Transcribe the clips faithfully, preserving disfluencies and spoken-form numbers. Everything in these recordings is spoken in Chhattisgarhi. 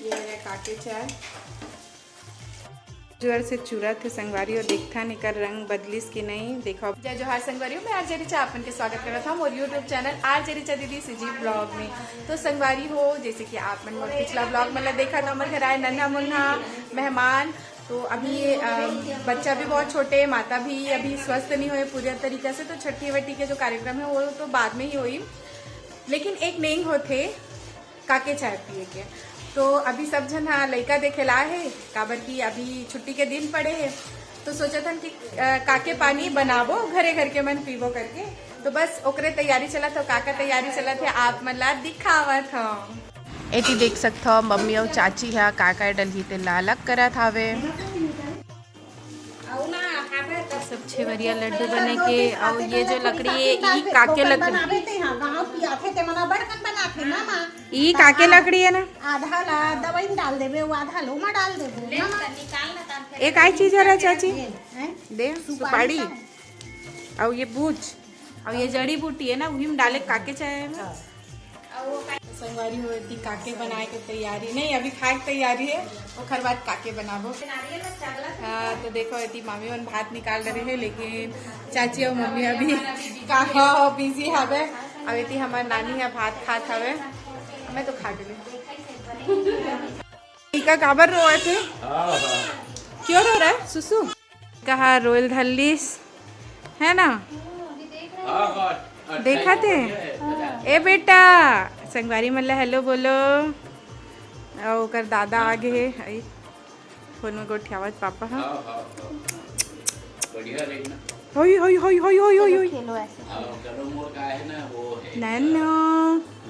ये हरे काके चाय। जोर से चुरत हे संगवारी हो, देखथन एकर रंग बदलिस कि नहीं। देखो, जय जोहार संगवारी हो, मैं आरजे रिचा आप मन के स्वागत करत हूँ मोर YouTube चैनल आरजे रिचा दीदी सीजी ब्लॉग में। तो संगवारी हो, जैसे कि आप मन मोर पिछला ब्लॉग मन ला देखा, तो हमर घर आए नन्हा मुन्हा मेहमान। तो अभी अम, बच्चा भी बहुत छोटे, माता भी अभी स्वस्थ नहीं हुए पूरी तरीका से, तो छठी वठी के जो कार्यक्रम है वो तो बाद में ही होई। लेकिन एक नेंग होथे काके चाय पिए के। तो अभी सब झन हा लइका देखे ला हे, काबर कि अभी छुट्टी के दिन पड़े हे, तो सोचत हन कि अ, काके पानी बनाबो, घरे घर के मन पीबो करके। तो बस ओकरे तैयारी चलत हो, का का तैयारी चलत हे, आप मन ला दिखावत हव। एती देख सकथव, मम्मी अउ चाची हा का का डलही तेला अलग करत हावे। सब छेवरिया लड्डू बने के, अउ ये जो लकड़ी है, ई काके लकड़ी। बनावे ते हाँ, गाँव की आथे ते मना बड़कन बनाथे ना माँ। ई काके लकड़ी है ना? आधा ला दवाई में डाल देबे, वो आधा लो में डाल देबे ना माँ। एक आई चीज हो रहा चाची, हैं? दे सुपारी सुपारी। का। अउ ये बूझ, अउ ये जड़ी बूटी है ना, वही में डाले काके चाय में। हाँ। संगवारी हो, एती काके बनाए के तैयारी नहीं, अभी खाए के तैयारी है, ओखर बाद काके बनाबो। हाँ, तो देखो, एती मामी मन भात निकाल रहे हैं, लेकिन चाची और मम्मी अभी कहाँ बिजी हवे। अब एती हमार नानी है, भात खात हवे, मैं तो खा डली। टीका काबर रोए थे? हाँ, हाँ। क्यों रो रहा है सुसु? कहा रोयल धल्लीस है ना? हाँ, हाँ। देखा थे? ए बेटा, संगवारी मन ला हेलो बोलो। अउ ओकर दादा आगे हे, आई फोन में गोठियावत पापा हा। हाँ, हाँ, हाँ। बढ़िया रे ना। होई, होई, होई, होई, होई, होई, होई। खेलो ऐसे। हाँ, चलो, मोर का है ना, वो है। नन्नो।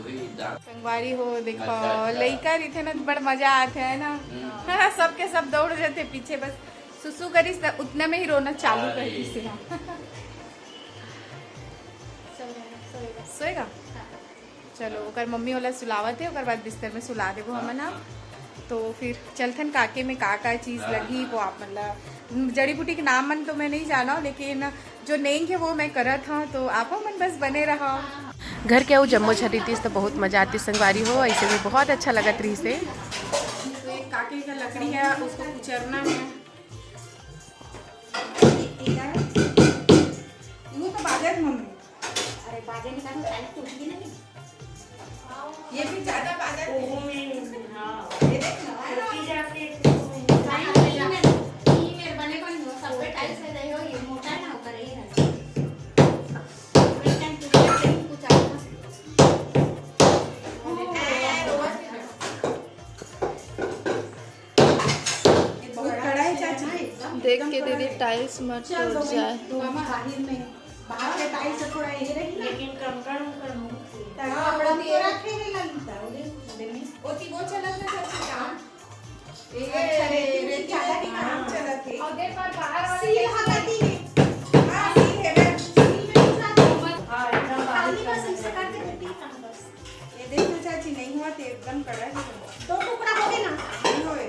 वही दांत। संगवारी हो, देखो, अच्छा, अच्छा। लइका रहिथे ना, तो बड़ मजा आथे, है ना? हम्म। सबके सब दौड़ जाते पीछे, बस सुसु करिस त उतना में ही रोना चालू कर अरे। दिस हे। सोएगा? हाँ। चलो, ओकर मम्मी ओला सुलावत हे, ओकर बाद बिस्तर में सुला देबो हमन ह। तो फिर चलथन काके में का का चीज हाँ, लगही, हाँ। वो आप मन ला, जड़ी बूटी के नाम मन तो मैं नहीं जाना हूँ, लेकिन जो नेंग है वो मैं करत हूँ, तो आप मन बस बने रहा। घर के अउ जम्मो झन रहितिस तो बहुत मजा आतिस संगवारी हो, ऐसे भी बहुत अच्छा लगत रहिस हे। तो एक काके का लकड़ी है, उसको कुचरना है। वो तो बाजत मम्मी। अरे बाजे निकालो, टाइल्स टूट गई नहीं। ये भी ज्यादा बाजत है। ओहो में, हाँ। ये देख ना। टूटी जाके। टाइल्स नहीं है, ये मेरे बने बने हो, सब पे टाइल्स है, नहीं हो, ये मोटा है ना, ऊपर ये है। एक टाइम टूट गया, कहीं कुछ आता। बहुत कड़ा है चाची। देख के दीदी टाइल्स मत टूट जाए। बाहर में, बाहर के टाइल्स से थोड़ा ये रही ना। लेकिन कंकड़ उंकड़ हो। तो कपड़ा भी रखे हैं ललिता, उधर, उधर में। ओती वो चलत ना चाची काम। अच्छा, रेती, रेती ज्यादा ही काम चलत है। और देख, पर बाहर वाले सील हटाती है। हाँ, सील है, मैं सील में नहीं जाती। हाँ, एकदम खाली बस इसे करके देती है, बस। ये देख ना चाची, नहीं हुआ तो एकदम कड़ा ही है। दो टुकड़ा हो गए ना? नहीं हुए।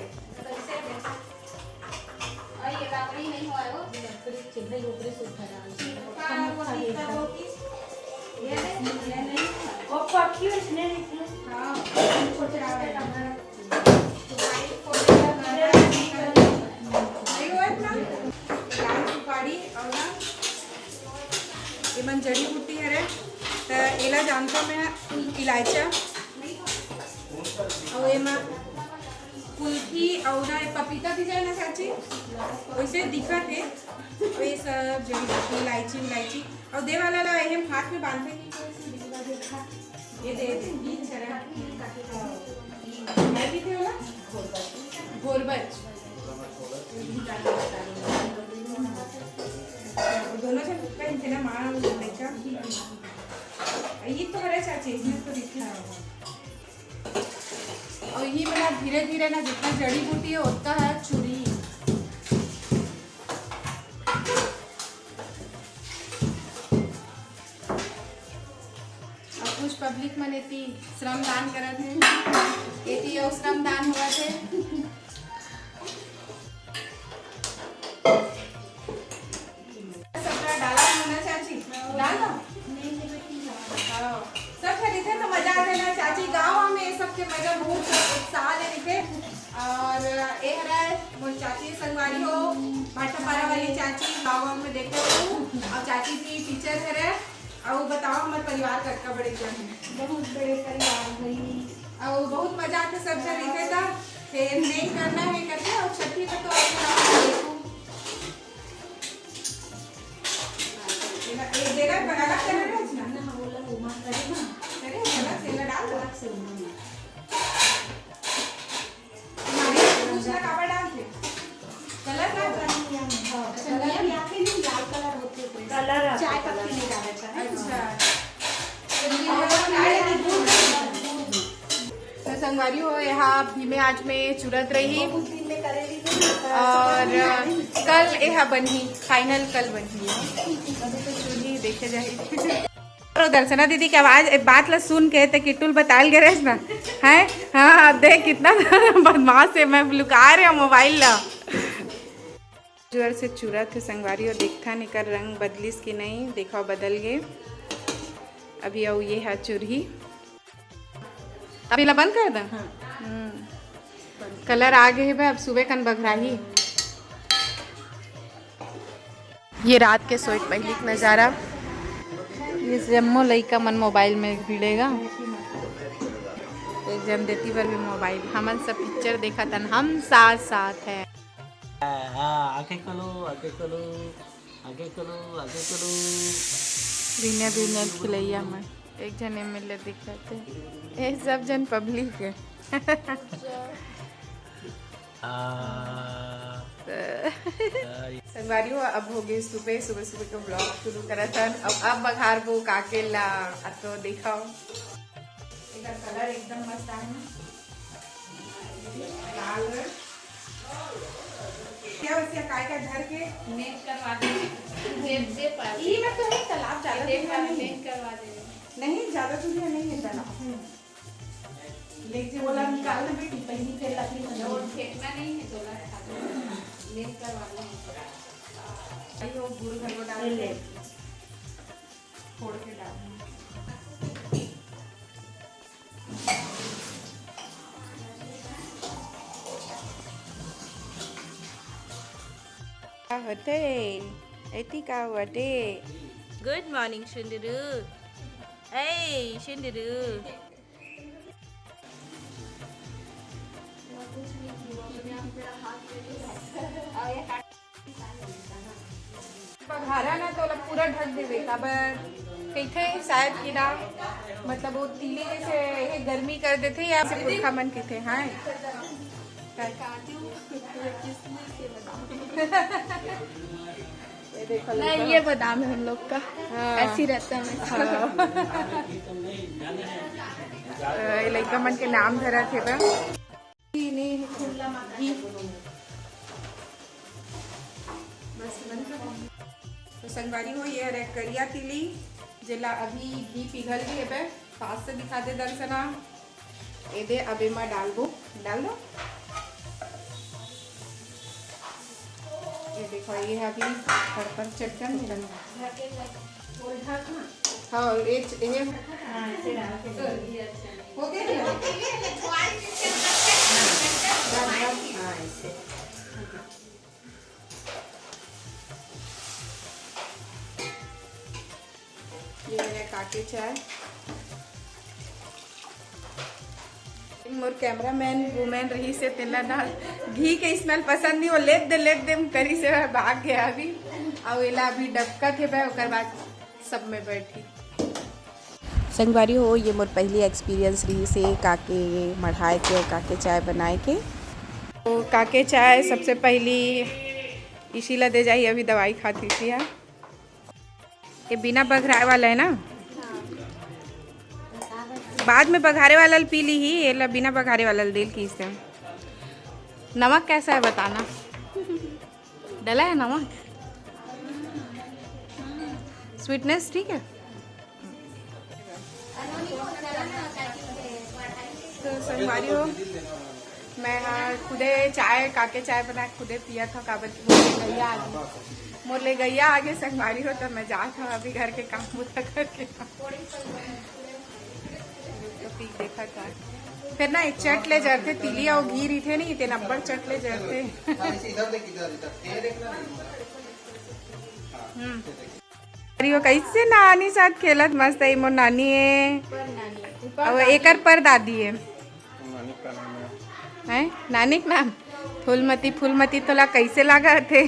और ये लकड़ी नहीं हुआ है वो। लकड़ी चिल्ले ऊपरे से उठा रहा है। चिल्का वो दिक्कत होती। ये नहीं, ये नहीं हुआ। वो पक्की उसने निकला। हाँ, कुछ रहा है। लाल सुपारी और ना, ये मन जड़ी बूटी हरे, त एला जानता मैं इलायचा, और ये मन कुल्फी और ना पपीता भी जाए ना चाची, वैसे दिखत है। और ये सब जड़ी बूटी, इलायची, इलायची और दे वाला ला ये हाथ में बांधे की कोई सी दिखा दे। ये दे दे, ये चरा। ये भी थे वाला? घोरबच। दोनों जन का इनके ना माँ लड़का। ये तो हरा चाची, इसमें तो दिख रहा होगा। और ये बना धीरे धीरे ना, जितना जड़ी बूटी है, उतना है चूड़ी। और कुछ पब्लिक मन एती श्रमदान करत हे, एती अउ श्रमदान होवत हे। सबका डाला हो ना चाची? डाल दो। हाँ, सब खरीदे तो मजा आथे ना चाची, गाँव में ये सब के मजा बहुत उत्साह ले रहिथे। और ए हरे मोर चाची संगवारी हो, भाटापारा वाली चाची, गाँव में देखे हो, और चाची भी टीचर हरे, और बताओ हमर परिवार कतका बड़े जन है। बहुत बड़े परिवार भाई। और बहुत मजा आते सब जन रहिथे त, फिर नहीं करना है करके, और छठी में तो आप देखो। ये जगह पर अलग कलर है इसमें। ना, वो वाला वो मार करेगा। करे, अलग से डाल दो। अलग से वो मार। तुम्हारे दूसरा कापड़ डाल के। कलर का? हाँ, अच्छा, कलर नियम। यहाँ पे नहीं, लाल कलर होते थे। कलर आता चाय पत्ती नहीं डाला था, है ना? अच्छा। तो ये और वाला ये दूध, दूध। तो संगवारी हो, यहाँ धीमे आँच में चुरत रही। बहुत दिन में करे ली थी ना, तो और कल यहाँ बनही, फाइनल कल बनही। अभी तो चुरही देखे जाही। और दर्शना दीदी के आवाज, ए, बात ला सुन के ते किट्टू ल बताल गे रहेस ना, हैं? हाँ, देख कितना बदमाश है, मैं लुका रहे हूँ मोबाइल ला। जोर से चुरत हे संगवारी, और देखथन एकर रंग बदलिस कि नहीं। देखो बदल गे। अभी अउ ये हा चुरही। अभी ला बंद कर दा। हाँ। हम्म। कलर आ गे हे बे, अब सुबह कन बघराही। ये रात के सोए के पहिली के नजारा। ये जम्मो लइका मन मोबाइल में भिड़ेगा। एक जन देती बर भी मोबाइल, हमन सब पिक्चर देखत हन, हम साथ साथ है। हाँ, आंखें खोलो, आंखें खोलो, आंखें खोलो, आंखें खोलो। बिना बिना खिलैया मन, एक जन एमएलए दिखत हे, ये सब जन पब्लिक है। हाँ। संगवारी हो, अब हो गए सुबह, सुबह सुबह का ब्लॉग शुरू करत हन। अब अब बघारबो काके ला, आ तो दिखाओ। एकर कलर एकदम मस्त आहे ना। लाल रंग। क्या वैसे काय का धर के नेक करवा दे। जे, जे पार। ई में तो है तालाब ज्यादा देख दूर नहीं है। नेक करवा दे। नहीं, ज्यादा दूर नहीं है तालाब। ले जे बोला निकाल दे बेटी, पहली के लकड़ी में वो फेंकना नहीं है, तोला खा ले। नेक करवा दे। अरे वो गुड़ घर को डाल ले। फोड़ के डाल। का होथे? एती का होथे? गुड मॉर्निंग सुंदरू। ए सुंदरू। बघारा ना तो ओला पूरा ढक देवे, काबर कहिथे शायद कि ना, मतलब वो तीली जैसे ये गर्मी कर देथे या से पुरखा मन कहिथे। हाँ, ये देखो नहीं, लड़का। ये बादाम है हम लोग का। हाँ। ऐसी रहता है। हाँ। ये लड़का मन के नाम धरा थे बा। तो संगवारी हो, ये हरे करिया तिली, जेला अभी घी पिघल गे हवे। पास से दिखा दे दर्शना। ए दे, अब एमा डालबो, डाल दो। ये देखो, ये अभी फरफर चटकन है। हाँ, ये च-, ये हाँ, ऐसे डाल के दे। हो गया ना? हाँ, ऐसे। ये है काके चाय। मोर कैमरामैन वुमेन रही से तेला ना घी के स्मेल पसंद नहीं, वो लेत दे लेत दे करी से भाग गया अभी। और एला अभी डबका थे बे, ओकर बाद सब में बैठी। संगवारी हो, ये मोर पहली एक्सपीरियंस रही से काके मढ़ाए के और काके चाय बनाए के। तो काके चाय सबसे पहली इसी ला दे जाही, अभी दवाई खात इसी है। ये बिना बघराए वाला है ना, बाद में बघारे वाला ल पी ली ही, ये ला बिना बघारे वाला ल दिल की से। नमक कैसा है बताना? डला है नमक? स्वीटनेस ठीक है? तो संगवारी हो, मैं हा खुदे चाय, काके चाय बना के खुदे पिया था, काबर कि मोर ले गैया आगे, मोर ले गैया आगे संगवारी हो, तो मैं जात हूँ अभी घर के काम पूरा करके। तो पी देखा था। फेर ना, ए चट ले जरथे, तिली अउ घी रहिथे नहीं, तेन अब्बड़ चट ले जरथे। हम्म। अरे, वो कैसे नानी साथ खेलत मस्त है, मोर नानी है। अब एकर पर दादी है। हैं? नानी के नाम फूलमती। फूलमती तोला कैसे लागत हे?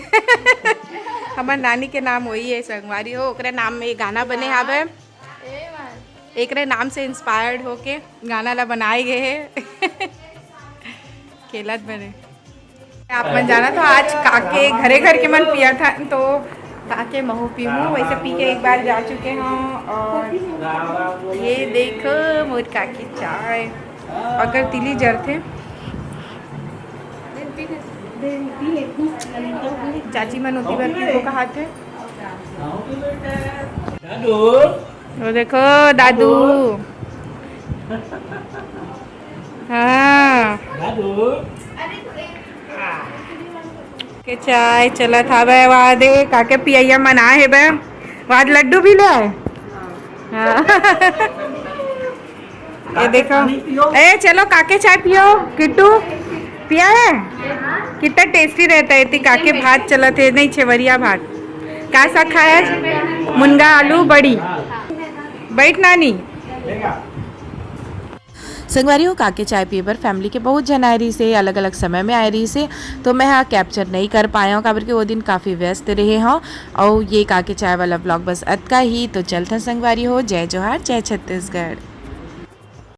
हमर नानी के नाम वही है, संगवारी हो। ओकरे नाम में ये गाना बने हावे, एकरे नाम से इंस्पायर्ड होके गाना ला बनाए गए है। खेलत बने। आप मन जानत हो, आज काके घरे घर के मन पियत हन, तो काके महू पीहूँ। वैसे पी के एक बार जा चुके हों। और ये देखो मोर काकी चाय, अगर तिली जरथे। चाची मन ओती बर पीबो कहाथे। दादू। वो देखो दादू। हाँ। दादू। के चाय चलत हावय, वाह दे, काके पियैया मन आए हे बे। वाद लड्डू भी ले आए। हाँ। ये देखो। ए, चलो काके चाय पियो, किट्टू। पिया है? कितना टेस्टी रहता है, इतनी काके भात चलत है, नहीं, छेवरिया भात। का साग खाया आज? मुनगा आलू बड़ी। बैठ नानी। संगवारी हो, काके चाय पिए बर फैमिली के बहुत झन आए रहिस हे, अलग-अलग समय में आए रहिस हे, तो मैं हा कैप्चर नहीं कर पाए हौं, काबर कि वो दिन काफ़ी व्यस्त रहे हौं। अउ ये काके चाय वाला व्लॉग बस अतका ही, तो चलथन संगवारी हो, जय जोहार, जय छत्तीसगढ़।